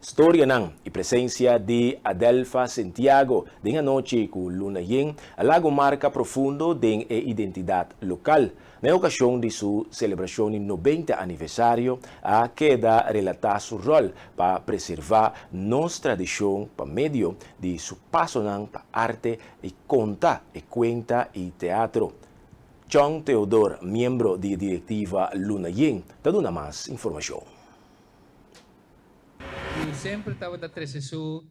Storianan i presensia di Adelfa Sentiago den anochi ku luna yen a laga un marka profundo den e identidat lokal. Na e okashon di su selebrashon di 90 aniversario a keda relatá su ròl pa preservá nos tradishon pa medio di su pasonan pa arte i konta e kuenta i teatro. Chong Theodor, miembro di e direktiva Luna Yen, ta duna mas informashon. Ku semper tabata trese su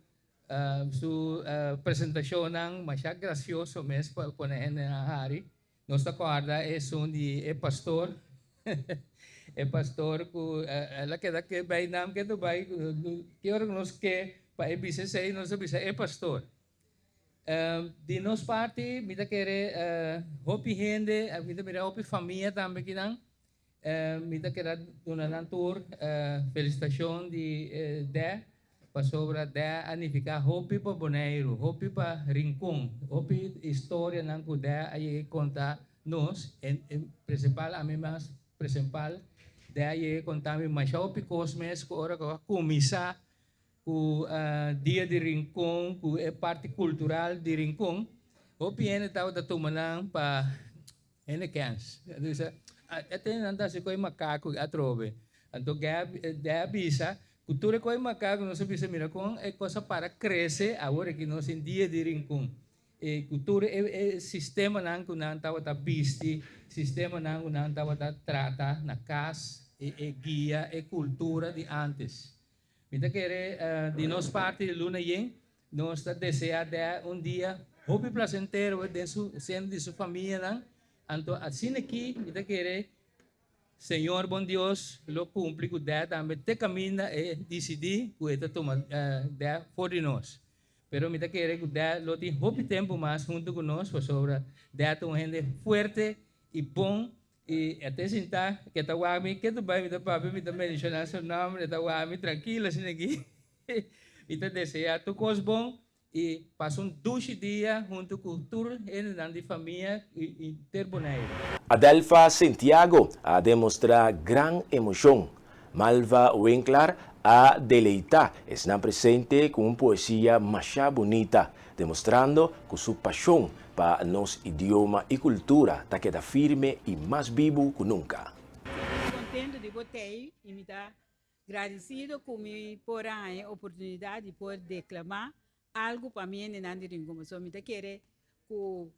su presentashonnan masha grasioso mes pa pone hendenan hari. Nos ta kòrda esun di e pastor, e pastor ku el a keda ke bai nam ke ta bai, ki ora ku nos ke pa e bisa esei nos a bisa e pastor. Di nos parti mi ta kere hopi hende, mi ta mira hopi famia tambe kinan, mi ta keda duna nan tur felisitashon di dè, pasobra dè a nifiká hopi pa Boneiru, hopi pa Rincon, hopi historianan ku dè a yega konta nos, en prinsipal ami mas prinsipal dè a yega konta mi masha hopi kos mes ku ora ku a kuminsá Ku Dia di Rincon, ku e parti kultural di Rincon, hopi hende tabata tuma nan pa hende kens. Nan ta bisa, e tene nan ta hasi koi makaku atrobe. Anto Gè a bisa ku tur e koi makaku nos a bisa mira kon e kos a para krese awor aki nos tin Dia di Rincon. E ku tur e sistemanan ku nan tabata bisti, sistemanan ku nan tabata trata na kas, e guia e kultura di ántes. Mi ta kere di nos parti di Luna Yen, nos ta desea dea un dia hopi placentero den su seno di su famianan. Anto asina aki mi ta kere Señor bon Dios lo cumpli cu dea tambe te caminda e dicidi cu e ta tuma dea for di nos. Pero mi ta kere cu dea lo tin hopi tempo mas hunto cu nos pasobra dea ta un hende fuerte y bon. I e ta sintá, ke ta wak mi, ke ta bai mi ta papia, mi ta menshoná su nòmber, e ta wak mi trankil asina aki. Mi ta deseá tur kos bon i pasa un dushi dia huntu ku tur hendenan di famia i henter Boneiru. Adelfa Sentiago a demostrá gran emoshon. Malva Winklar a deleitá esnan presente ku un poesia masha bunita, demostrando ku su pashon pa nos idioma i kultura ta keda firme i mas bibu ku nunka. Mi kontentu di bo tei i mi ta gradisido ku mi por a haña e oportunidat di por deklamá algu pa mi hendenan di Rincon pasobra mi ta kere ku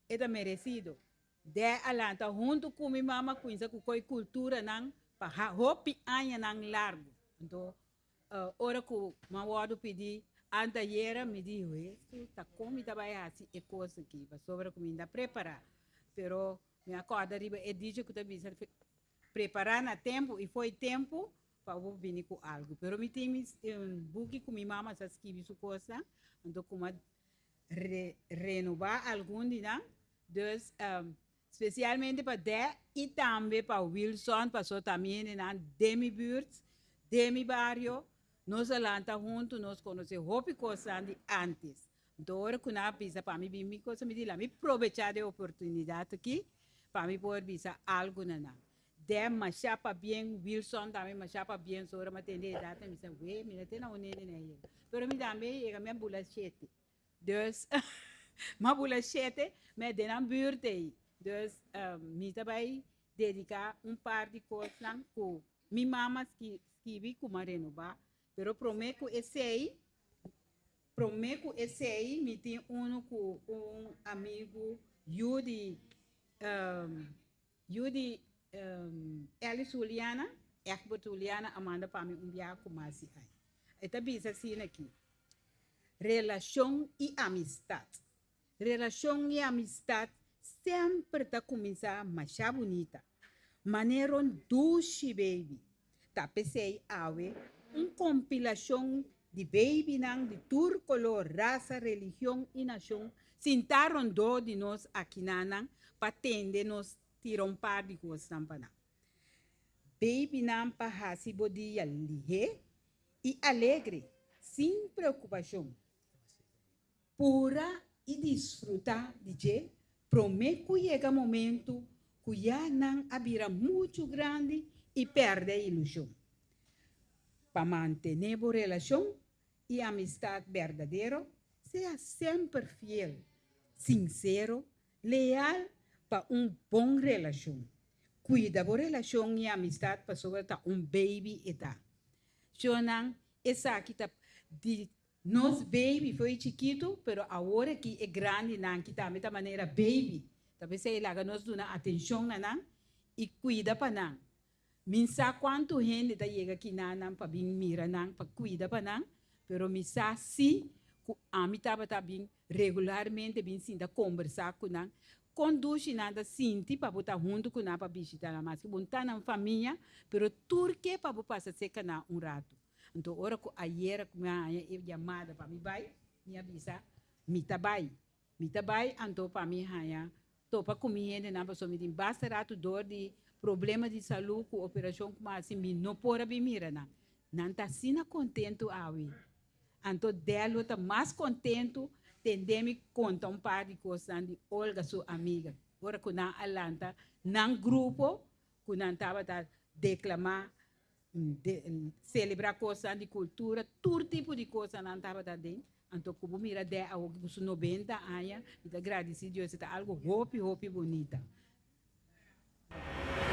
e ta meresido. Dè a lanta huntu ku mi mama kuinsa ku koi kulturanan pa hopi añanan largu. Anto ora ku mi a wòrdu pidi antayera mi di, Hesus, ta kon mi ta bai hasi e kos aki? Pasobra ku mi no ta prepará. Pero mi a kòrda riba e dicho ku ta bisa, Prepará na tempu i fo'i tempu pa bo bini ku algu. Pero mi tin mi buki ku mi mama sa skibi su kosnan, anto ku mi a renobá algun di nan. Dus spesialmente pa Dè i tambe pa Wilson paso ta mi hendenan den mi buurt, den mi bario. Nos a lanta huntu, nos konosé hopi kosnan di ántes. Anto ora ku nan a bisa pa mi bin mi kosa mi di la mi probechá di e oportunidat aki pa mi por bisa algu na nan. Dè mashá pabien, Wilson tambe mashá pabien, so ora mi a tende e edat mi bisa wee mi no tene un nene na yega. Pero mi tambe yega mi a bula shete. Dus mi a bula shete, mi a den nan buurt ei. Dus mi ta bai dediká un par di kosnan ku mi mama skibi ku mi a renobá. Pero promé ku esei, promé ku esei mi tin unu ku un amigu yu di yu di Elis Juliana, Egbert Juliana a manda pa mi un biaha ku mas di ai. E ta bisa asina aki. Relashon i amistat. Relashon i amistat semper ta kuminsá masha bunita, manera un dushi beibi. Ta p'esei awe un kompilashon di beibinan di tur koló, rasa, religion i nashon sintá rondó di nos akinanan pa tende nos tira un par di kosnan pa nan. Beibinan pa hasi bo dia lihé i alegre, sin preokupashon. Pura i disfrutá di dje promé ku yega momentu ku ya nan a bira muchu grandi i pèrdè ilushon. Pa mantené bo relashon i amistat berdadero, sea semper fiel, sinsero, leal pa un bon relashon. Kuida bo relashon i amistat pasobra ta un baby e ta. Shonnan, esaki ta di nos baby fo'i chikitu, pero awor aki e grandinan ki tambe ta manera baby. Ta p'esei laga nos duna atenshon na nan i kuida pa nan. Mi sa kuantu hende ta yega kinanan pa bin mira nan, pa kuida pa nan, pero mi sa si ku ami tabata bin regularmente bin sinta kombersá ku nan. Kon dushi nan ta sinti pa bo ta huntu ku nan pa bishita nan, maske bo no ta nan famia, pero tur ke pa bo pasa seka nan un ratu. Anto ora ku ayera ku mi a haña e yamada pa mi bai, mi a bisa, Mi ta bai. Mi ta bai anto pa mi haña topa ku mi hendenan pasobra mi tin basta ratu dor di problema di salú ku operashon ku mi a hasi mi no por a bin mira nan. Nan ta asina kontentu awe. Anto Dello ta mas kontentu tende mi konta un par di kosnan di Olga su amiga. Ora ku nan a lanta nan grupo ku nan tabata deklamá, selebrá kosnan di kultura, tur tipo di kosnan nan tabata aden. Anto ku bo mira dè awo ku su 90 aña, mi ta gradisí Dios, e ta algu hopi hopi bunita.